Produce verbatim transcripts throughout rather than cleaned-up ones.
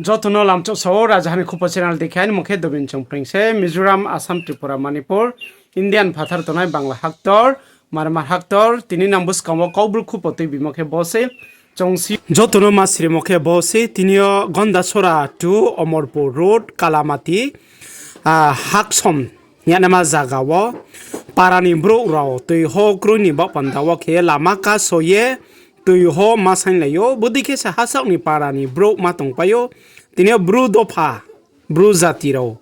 Joto no lamchouh sao, Rajahani Khupo channel dei khe, aini mung khe Dobin Chongpring se, Mizoram, Assam, Tripura, Manipur, Indian phathar tongnai Bangla haktor, Myanmar haktor, tini nang buskang wo Kaubru khupo tuibimo khe bo se, chongsi joto no ma sirimo khe bo se, tini yo Gondasora to Omorpur road, Kalamati, ah, haksom hingnaima zaga wo para ni brouh rao tui ho kroi ni baoh panda wo khe lama kaso ye tui ho ma sainglai ou. Bodei khe se hasaoh ni para ni brouh ma tongpai ou. Tini yo Bru dopha, Bru jati rao,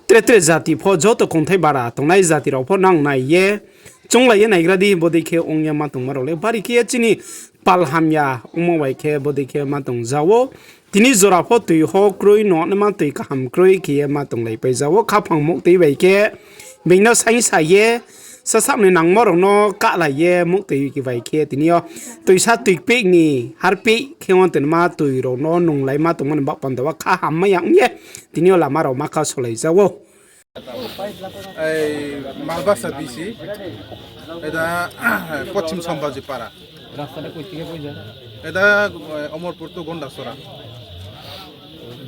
tre tre jati pho joto kongthai bara tongnai jati rao pho nang nai ye, chounglai ye naigra di, bodei khe ong ye ma tongma rao le. Bari khe ye chini pal hamya ongmo bai khe bodei khe ma tongja ou. Tini jora pho tui ho kroi no, naima tui kaham kroi khe ye ma tonglaipai ja ou. Khaphang muhtui bai khe being no saingsa ye, sasaoh ni nangmo rao no kahlai ye muhtui bai khe tini yo tuisa tuipeh ni harpeh khe wo tongma tui rao no nunglai ma tongmo ni baoh panda wo kha hammai ya ong ye tini yo lama rao ma kasolai ja ou. এই মালবাসা বিসি, এটা পশ্চিম সম্ভাজিপাড়া। রাস্তাটা কই থেকে কই যায়? এটা, আহ, অমরপুর টু গন্ডাছড়া।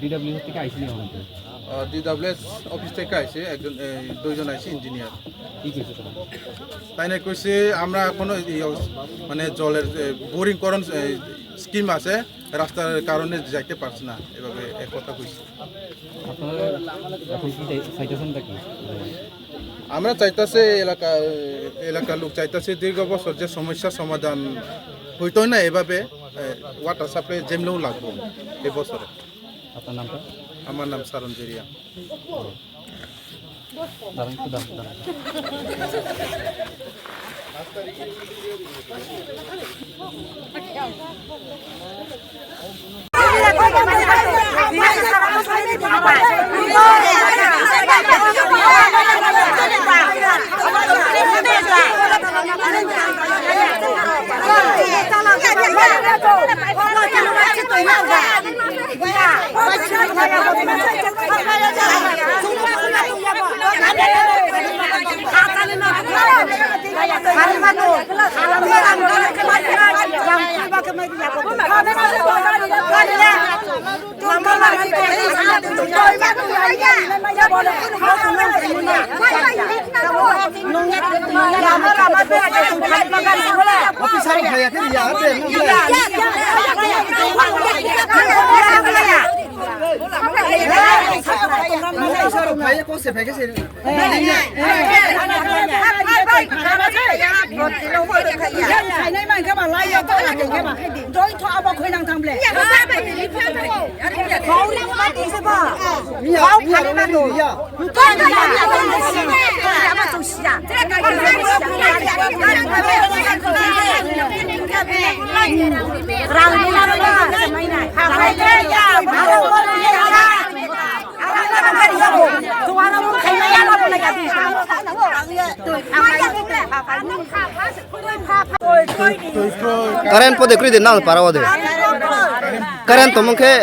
ডিডব্লিউএস থেকে আইসি নি এখন? আহ, ডিডব্লিউএস অফিস থেকে আইসি, একজন, এই, দুইজন আইসি ইঞ্জিনিয়ার। কি কইছে তারা? তাই না কইছে, আমরা এখনো এই অবস-, মানে জলের, এ, বোরিং করণ, এ, স্কিম আছে, রাস্তার কারণে যাইতে পারছে না, এভাবে এক কথা কইছে। আপনারা এখন কি চাই-, চাইতেছেন টা কি? আমরা চাইতাছি এলাকা, এলাকার লোক চাইতাছি দীর্ঘ বছর যে সমস্যা সমাধান হইতই না এভাবে, এ, ওয়াটার সাপ্লাই যেমনেও লাগবো এই বছরে। আপনার নামটা? আমার নাম সারঞ্জেরিয়া। দাঁড়ান, একটু দাঁড়ান, দাঁড়ান। Current pho de kroi de nang para wo de. Current tongmung khe.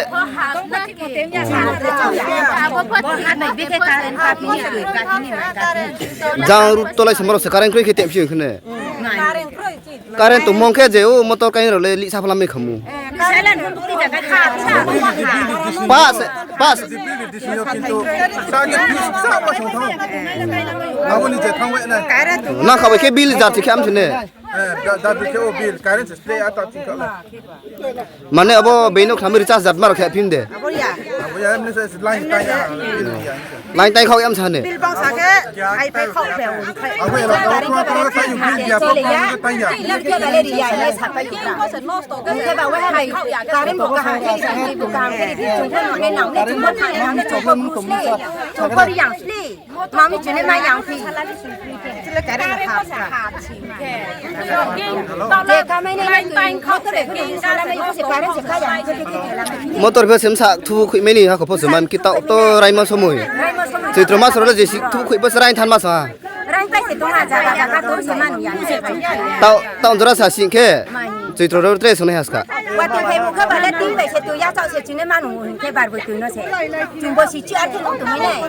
Jang ru tolai se moro se current kroi khe tephi khne. Current tongmung khe je o motor kain rao le lih sa phalam mai khamu. Pas, pas. Nang kha bai khe bill jar chi khe am sine. Mane abo being no khnami recharge jat ma rao khe phim de. Line tai khau yam sa ne. Mami chini ma yang phi. Motor pho se msa thubu khuihmai ni hakho pho se man ki taoh to raima somoi. Choitro mas rao le je si thubu khuih bo se raing than ma sa. Tao, tao jora sa sing khe. Choitro rao tre songnai ha ska. Watoi phai mukha bale tin bai se tui ya chao se chini manu hing khe bar bo tui no se. Chung bo si chi ar khe no tongmai nai.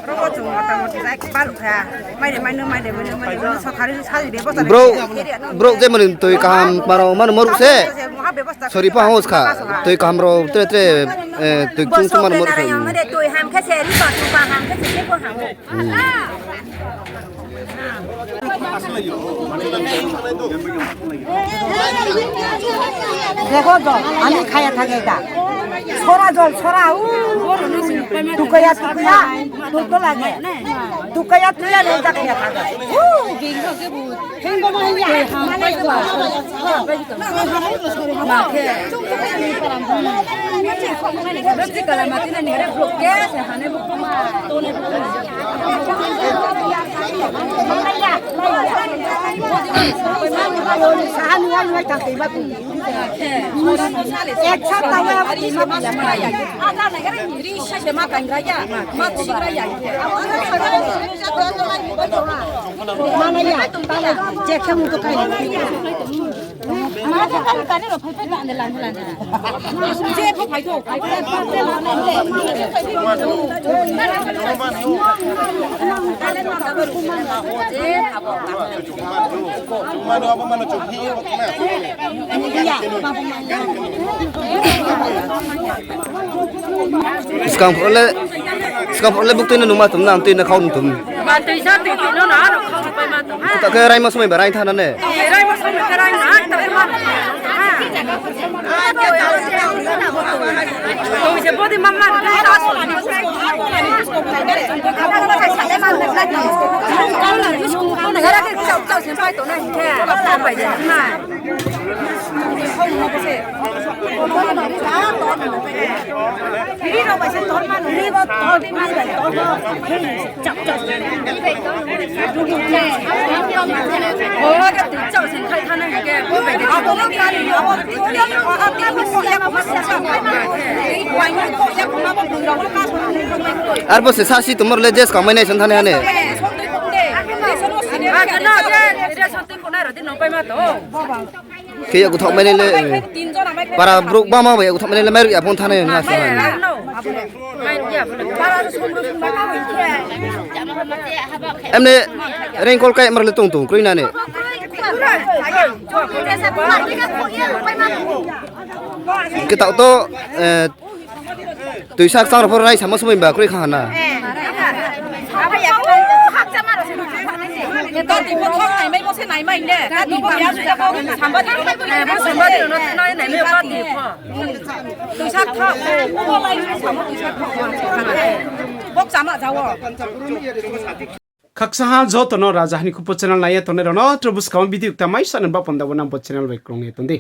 Ro chung motamoti jai balu kha. Mai de mai no, mai de mai no, mai de mai no, sokhari sa de bo. Bro, bro, je mani tui kaham parao mano moruh se. Sori pa hos kha, tui kaham rao tre tre, eh, tui chung chung man mor kha. Tui ham khe se ri pa, tui pa ham khe se khe ko ham. দেখো জল, আমি খাইয়া থাকি এটা। ছড়া জল, ছড়া, উ, টুকাইয়া, টুকাইয়া, টুকো লাগে। টুকাইয়া, টুকাইয়া, এটা খাইয়া থাকে। উ, Skang phuh le, skang phuh le buktui no nungma tum na, ang tui no khau nung tum. Ba tui sa tui tui no na, aro khau no pai ma tum. Khe raima somoi ba raing thanng na ne. Raima somoi khe raing na, ta ma. Tui se body mama. Arbo se sasi tumor le jes kamai nai san thane hane. Khe ya kuthok mene le, eh, para brouh bama bai ya kuthok mene le mairuh ya phone thanai na sa. Emne rain call kai mar le tong tong kroi na ne. Khe taoh to, eh, Tuisa kchang rao pho rai samo somoi ba kroi kha hana. Khaksa ha joto no Raja Hani Khupo channel nai ye tongnai rao no, tre buskang wo video kta mai sa nang ba panda wo nang bo channel bai krung ye tong di.